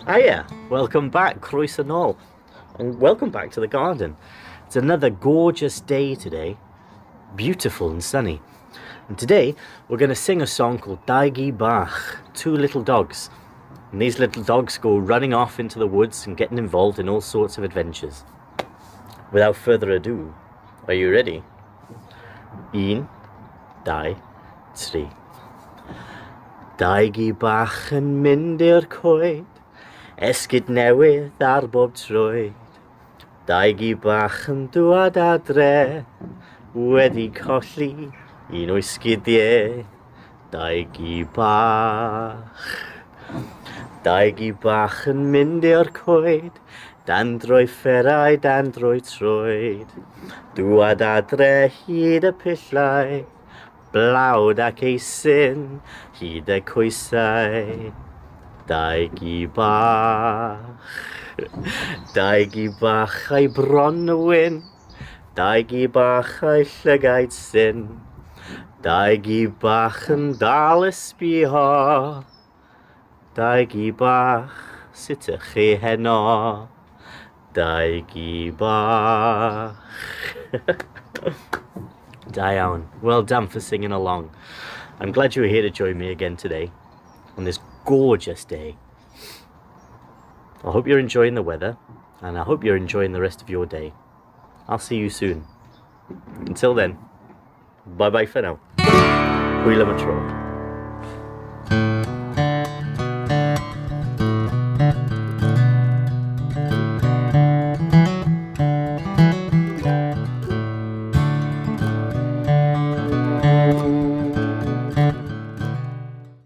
Hiya, welcome back, croeso nôl, and welcome back to the garden. It's another gorgeous day today, beautiful and sunny. And today we're going to sing a song called Dau Gi Bach, Two Little Dogs. And these little dogs go running off into the woods and getting involved in all sorts of adventures. Without further ado, are you ready? Un, dau, tri. Dau gi bach yn mynd i'r coed, esgid newydd ar bob troed. Dau gi bach yn dŵad adre, wedi colli un o'i sgidiau. Dau gi bach. Dau gi bach yn mynd i'r coed, dan droi fferau, dan droi troed. Dŵad adre hyd y pyllau, blawd ac eisin hyd y coesau. Dau gi bach. Dau gi bach a'i bron y wyn. Dau gi bach a'i llygaid syn. Dau gi bach yn dal ysbio. Dau gi bach, sut ych chi heno? Dau gi bach. Da iawn. Well done for singing along. I'm glad you were here to join me again today on this gorgeous day. I hope you're enjoying the weather and I hope you're enjoying the rest of your day. I'll see you soon. Until then, bye bye for now. Hwyl am y tro.